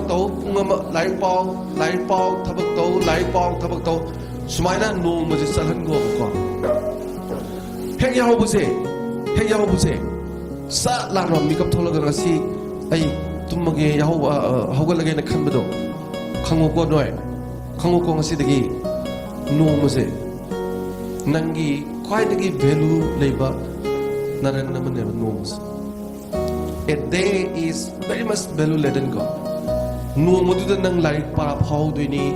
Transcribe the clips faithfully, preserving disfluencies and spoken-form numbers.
ꯇꯧ, ꯄꯨꯡ ꯑꯃ ꯂꯥꯏꯔꯤꯛ ꯄꯥꯎ, ꯂꯥꯏꯔꯤꯛ ꯄꯥꯎ, ꯊꯕꯛ ꯇꯧ, ꯂꯥꯏꯔꯤꯛ ꯄꯥꯎ, ꯊꯕꯛ ꯇꯧ, ꯁꯨꯃꯥꯏꯅ ꯅꯣꯡꯃꯁꯦ ꯆꯠꯍꯟꯈꯣꯕꯀꯣ꯫ ꯍꯦꯛ ꯌꯥꯍꯧꯕꯁꯦ, ꯍꯦꯛ ꯌꯥꯍꯧꯕꯁꯦ, ꯆꯥꯛ ꯂꯥꯝꯕ ꯃꯤꯀꯞ ꯊꯣꯛꯂꯒ ꯉꯁꯤ ꯑꯩ ꯇꯨꯝꯃꯒꯦ, ꯌꯥꯍꯧ-, ꯑ, ꯑ, ꯍꯧꯒꯠꯂꯒꯦꯅ ꯈꯟꯕꯗꯣ, ꯈꯪꯉꯨꯀꯣ ꯅꯣꯏ, ꯈꯪꯉꯨꯀꯣ, ꯉꯁꯤꯗꯒꯤ ꯅꯣꯡꯃꯁꯦ ꯅꯪꯒꯤ ꯈ꯭ꯋꯥꯏꯗꯒꯤ value ꯂꯩꯕ ꯅꯔꯟ ꯑꯃꯅꯦꯕ ꯅꯣꯡꯃꯁꯦ꯫ A day is very much value laden ꯀꯣ꯫ ꯅꯣꯡꯃꯗꯨꯗ ꯅꯪ ꯂꯥꯏꯔꯤꯛ ꯄꯥ ꯐꯥꯎꯗꯣꯏꯅꯤ,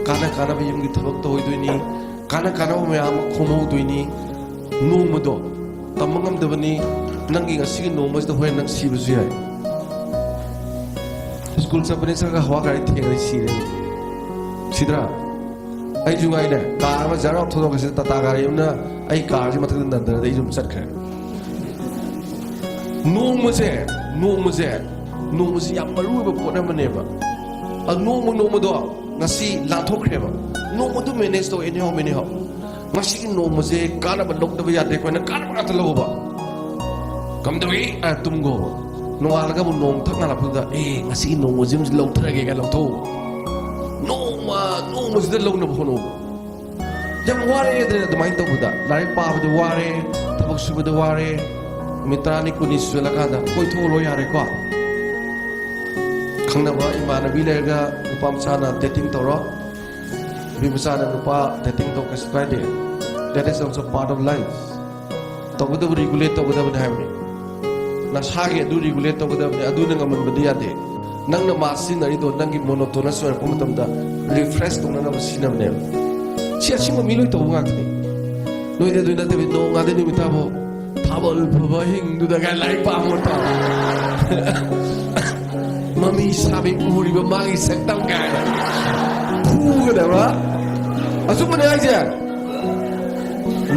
ꯀꯥꯟꯅ ꯀꯥꯟꯅꯕ ꯌꯨꯝꯒꯤ ꯊꯕꯛ ꯇꯧꯗꯣꯏꯅꯤ, ꯀꯥꯟꯅ ꯀꯥꯟꯅꯕ ꯃꯌꯥꯝ ꯑꯃ ꯈꯣꯝꯍꯧꯗꯣꯏꯅꯤ꯫ ꯅꯣꯡꯃꯗꯣ ꯇꯝꯕ ꯉꯝꯗꯕꯅꯤ꯫ ꯅꯪꯒꯤ ꯉꯁꯤꯒꯤ ꯅꯣꯡꯃꯁꯤꯗ ꯍꯣꯔꯦꯟ ꯅꯪ ꯁꯤꯕꯁꯨ ꯌꯥꯏ꯫ ꯁ꯭ꯀꯨꯜ ꯆꯠꯄꯅꯤ ꯆꯠꯂꯒ ꯍꯋꯥ ꯒꯥꯔꯤ ꯊꯦꯡꯉꯗꯤ ꯁꯤꯔꯦ꯫ ꯁꯤꯗ꯭ꯔꯥ? ꯑꯩꯁꯨ ꯉꯥꯏꯅꯦ, ꯀꯥꯔ ꯑꯃ ꯖꯔ ꯊꯧꯗꯣꯛꯈ꯭ꯔꯁꯤꯗ ꯇꯥꯇꯥ ꯒꯥꯔꯤ ꯑꯃꯅ ꯑꯩ ꯀꯥꯔꯁꯤ ꯃꯊꯛꯇ ꯅꯟꯊꯔꯗꯤ ꯑꯩꯁꯨ ꯑꯗꯨꯝ ꯆꯠꯈ꯭ꯔꯦ꯫ ꯅꯣꯡꯃꯁꯦ, ꯅꯣꯡꯃꯁꯦ, ꯅꯣꯡꯃꯁꯦ ꯌꯥꯝ ꯃꯔꯨ ꯑꯣꯏꯕ ꯄꯣꯠ ꯑꯃꯅꯦꯕ꯫ ꯑ, ꯅꯣꯡꯃ ꯅꯣꯡꯃꯗꯣ ꯉꯁꯤ ꯂꯥꯟꯊꯣꯛꯈ꯭ꯔꯦꯕ꯫ ꯅꯣꯡꯃꯗꯨ manage ꯇꯧ, anyhow, anyhow꯫ ꯉꯁꯤꯒꯤ ꯅꯣꯡꯃꯁꯦ ꯀꯥꯟꯅꯕ ꯂꯧꯗꯕ ꯌꯥꯗꯦ, ꯑꯩꯈꯣꯏꯅ ꯀꯥꯟꯅꯕ ꯉꯥꯛꯇ ꯂꯧꯕ꯫ ꯀꯝꯗꯧꯏ? ꯑ, ꯇꯨꯝꯈꯣꯕ꯫ ꯅꯣꯡꯉꯥꯜꯂꯒ ꯑꯃꯨꯛ ꯅꯣꯡ ꯊꯛ ꯉꯥꯜꯂꯛꯄꯗꯨꯗ, "ꯑꯦ, ꯉꯁꯤꯒꯤ ꯅꯣꯡꯃꯁꯤꯃꯁꯨ ꯂꯧꯊꯔꯒꯦ" ꯀꯥꯏꯅ ꯂꯧꯊꯣꯛꯎꯕ꯫ ꯅꯣꯡꯃ ꯅꯣꯡꯃꯁꯤꯗ ꯂꯧꯅꯕ ꯍꯣꯠꯅꯧꯕ꯫ ꯌꯥꯝ ꯋꯥꯔꯦꯗꯅ ꯑꯗꯨꯃꯥꯏꯅ ꯇꯧꯕꯗ, ꯂꯥꯏꯔꯤꯛ ꯄꯥꯕꯗ ꯋꯥꯔꯦ, ꯊꯕꯛ ꯁꯨꯕꯗ ꯋꯥꯔꯦ, ꯅꯨꯃꯤꯠ ꯇꯔꯥꯅꯤ ꯀꯨꯟꯅꯤ ꯁꯨꯖꯜꯂꯀꯥꯟꯗ ꯀꯣꯏꯊꯣꯛꯎꯔꯣ ꯌꯥꯔꯦꯀꯣ꯫ ꯈꯪꯅꯕ ꯏꯃꯥꯟꯅꯕꯤ ꯂꯩꯔꯒ ꯅꯨꯄꯥ ꯃꯆꯥꯅ dating ꯇꯧꯔꯣ, ꯅꯨꯄꯤ ꯃꯆꯥꯅ ꯅꯨꯄꯥ dating ꯇꯧ, ꯀꯩꯁꯨ ꯀꯥꯏꯗꯦ꯫ That is also part of life. ꯇꯧꯒꯗꯕ regulate ꯇꯧꯒꯗꯕꯅꯤ ꯍꯥꯏꯕꯅꯤ꯫ ꯅꯁꯥꯒꯤ ꯑꯗꯨ regulate ꯇꯧꯒꯗꯕꯅꯤ, ꯑꯗꯨꯅ ꯉꯝꯍꯟꯕꯗꯤ ꯌꯥꯗꯦ꯫ ꯅꯪꯅ ꯃꯥ ꯁꯤꯖꯤꯟꯅꯔꯤꯗꯣ ꯅꯪꯒꯤ monotonous ꯑꯣꯏꯔꯛꯄ ꯃꯇꯝꯗ refresh ꯇꯧꯅꯅꯕ ꯁꯤꯖꯤꯟꯅꯕꯅꯦꯕ꯫ ꯁꯤ ꯑꯁꯤꯡꯕ ꯃꯤ ꯂꯣꯏ ꯇꯧꯕ ꯉꯥꯛꯇꯅꯤ꯫ ꯅꯣꯏꯗꯤ ꯑꯗꯨ ꯅꯠꯇꯕꯤ ꯅꯣꯡꯉꯥꯟꯗꯩ ꯅꯨꯃꯤꯠ ꯇꯥꯕꯧ ꯊꯥꯕꯜ ꯐꯕ ꯍꯤꯡꯗꯨꯗ ꯀꯥꯏ ꯂꯥꯏꯔꯤꯛ ꯄꯥꯕ ꯇꯧ꯫ ꯃꯃꯤ ꯁꯥꯕꯤ ꯎꯔꯤꯕ ꯃꯥꯒꯤ ꯁꯛꯇꯝ ꯀꯥꯏꯅ ꯐꯨꯒꯗꯕ꯫ ꯑꯆꯨꯝꯕꯅꯦ ꯍꯥꯏꯁꯦ꯫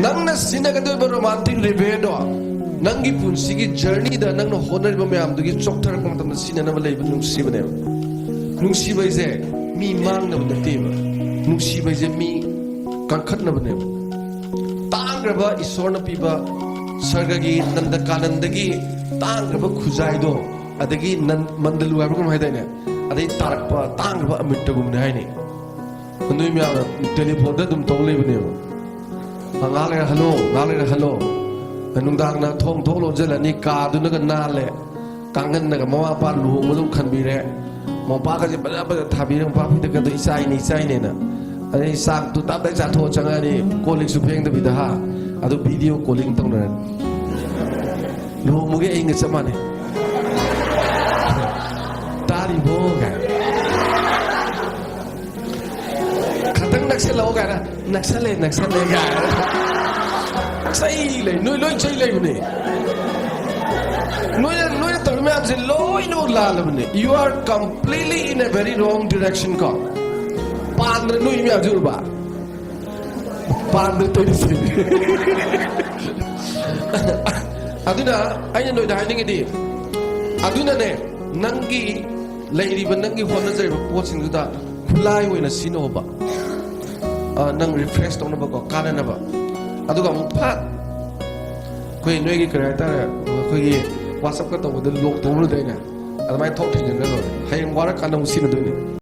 ꯅꯪꯅ ꯁꯤꯖꯤꯟꯅꯒꯗꯧꯔꯤꯕ romantic revereꯗꯣ ꯅꯪꯒꯤ ꯄꯨꯟꯁꯤꯒꯤ journeyꯗ ꯅꯪꯅ ꯍꯣꯠꯅꯔꯤꯕ ꯃꯌꯥꯝꯗꯨꯒꯤ ꯆꯣꯛꯊꯔꯛꯄ ꯃꯇꯝꯗ ꯁꯤꯖꯤꯟꯅꯅꯕ ꯂꯩꯕ ꯅꯨꯡꯁꯤꯕꯅꯦꯕ꯫ ꯅꯨꯡꯁꯤꯕ ꯍꯥꯏꯁꯦ ꯃꯤ ꯃꯥꯡꯅꯕ ꯅꯠꯇꯦꯕ꯫ ꯅꯨꯡꯁꯤꯕ ꯍꯥꯏꯁꯦ ꯃꯤ ꯀꯟꯈꯠꯅꯕꯅꯦꯕ꯫ ꯇꯥꯡꯈ꯭ꯔꯕ ꯏꯁꯣꯔꯅ ꯄꯤꯕ ꯁꯔꯒꯒꯤ ꯅꯟꯗ ꯀꯥꯅꯟꯗꯒꯤ ꯇꯥꯡꯈ꯭ꯔꯕ ꯈꯨꯖꯥꯏꯗꯣ, ꯑꯗꯒꯤ ꯅꯟ-, ꯃꯟꯗꯂꯨ ꯍꯥꯏꯕ꯭ꯔꯥ ꯀꯩꯅꯣꯝ ꯍꯥꯏꯗꯥꯏꯅꯦ? ꯑꯗꯩ ꯇꯥꯔꯛꯄ ꯇꯥꯡꯈ꯭ꯔꯕ ꯑꯃ꯭ꯔꯤꯇꯒꯨꯝꯅꯤ ꯍꯥꯏꯅꯤ꯫ ꯅꯣꯏ ꯃꯌꯥꯝꯅ ꯇꯦꯂꯤꯐꯣꯟꯗ ꯑꯗꯨꯝ ꯇꯧ ꯂꯩꯕꯅꯦꯕ꯫ ꯉꯥꯏꯍꯥꯛ ꯂꯩꯔ ꯍꯜꯂꯣ, ꯉꯥꯏꯍꯥꯛ ꯂꯩꯔ ꯍꯜꯂꯣ꯫ ꯅꯨꯡꯗꯥꯡꯅ ꯊꯣꯡ ꯊꯣꯛ ꯂꯣꯟꯁꯤꯜꯂꯅꯤ, ꯀꯥꯗꯨꯅꯒ ꯅꯥꯜꯂꯦ꯫ ꯀꯥꯡꯒꯟꯅꯒ ꯃꯃꯥ ꯃꯄꯥ ꯂꯨꯍꯣꯡꯕꯗꯧ ꯈꯟꯕꯤꯔꯦ꯫ ꯃꯣꯝꯄꯥꯛꯀꯁꯦ ꯐꯖ ꯐꯖ ꯊꯥꯕꯤꯔꯦ, ꯃꯣꯝꯄꯥꯛ ꯐꯤꯗꯛꯀꯗꯣ ꯏꯆꯥꯏꯅꯦ, ꯏꯆꯥꯏꯅꯦꯅ꯫ ꯑꯗꯩ ꯆꯥꯛꯇꯨ ꯇꯞ ꯇꯥꯏ ꯆꯥꯊꯣꯛꯑ ꯆꯪꯉꯛꯑꯅꯤ, ꯀꯣꯜ ꯂꯤꯛꯁꯨ ꯐꯦꯡꯗꯕꯤꯗ, ꯍꯥ꯫ ꯑꯗꯨ ꯚꯤꯗꯤꯑꯣ ꯀꯣꯂꯤꯡ ꯇꯧꯅꯔꯅꯤ꯫ ꯂꯨꯍꯣꯡꯕꯒꯤ ꯑꯌꯤꯡꯒ ꯆꯞ ꯃꯥꯟꯅꯩ꯫ "ꯇꯥꯔꯤꯕꯣ?" ꯀꯥꯏꯅ꯫ "ꯈꯇꯪ ꯅꯛꯁꯜꯂꯛꯑꯣ" ꯀꯥꯏꯅ꯫ "ꯅꯛꯁꯜꯂꯦ, ꯅꯛꯁꯜꯂꯦ" ꯀꯥꯏꯅ꯫ ꯆꯩ ꯂꯩ, ꯅꯣꯏ ꯂꯣꯏ ꯆꯩ ꯂꯩꯕꯅꯦ꯫ ꯅꯣꯏꯅ, ꯅꯣꯏꯅ ꯇꯧꯔꯤ ꯃꯌꯥꯝꯁꯦ ꯂꯣꯏꯅꯃꯛ ꯂꯥꯜꯂꯕꯅꯦ꯫ You are completely in a very wrong direction ꯀꯣ꯫ ꯄꯥꯟꯗ꯭ꯔ ꯅꯣꯏ ꯃꯌꯥꯝꯁꯦ ꯎꯔꯕ? ꯄꯥꯟꯗ꯭ꯔ ꯇꯧꯔꯤꯁꯦ꯫ ꯑꯗꯨꯅ ꯑꯩꯅ ꯅꯣꯏꯗ ꯍꯥꯏꯅꯤꯡꯉꯤꯗꯤ, ꯑꯗꯨꯅꯅꯦ, ꯅꯪꯒꯤ ꯂꯩꯔꯤꯕ, ꯅꯪꯒꯤ ꯍꯣꯠꯅꯖꯔꯤꯕ ꯄꯣꯠꯁꯤꯡꯗꯨꯗ ꯈꯨꯠꯂꯥꯏ ꯑꯣꯏꯅ ꯁꯤꯖꯤꯟꯅꯧꯕ꯫ ꯑ, ꯅꯪ ꯔꯤꯐ꯭ꯔꯦꯁ ꯇꯧꯅꯕꯀꯣ, ꯀꯥꯟꯅꯅꯕ꯫ ꯑꯗꯨꯒ ꯑꯃꯨꯛ ꯐꯠ ꯑꯩꯈꯣꯏ ꯅꯣꯏꯒꯤ ꯀꯔꯤ ꯍꯥꯏꯇꯥꯔꯦ, ꯑꯩꯈꯣꯏꯒꯤ ꯋꯥꯆꯞꯀ ꯇꯧꯕꯗ ꯂꯣꯛ ꯇꯧꯔꯨꯗꯥꯏꯅꯦ? ꯑꯗꯨꯃꯥꯏꯅ ꯊꯣꯛ ꯊꯤꯡꯖꯤꯟꯈ꯭ꯔ ꯂꯣꯏꯔꯦ꯫ ꯍꯌꯦꯡ ꯋꯥꯔꯀꯥꯟꯗ ꯑꯃꯨꯛ ꯁꯤꯖꯤꯟꯅꯗꯣꯏꯅꯦ꯫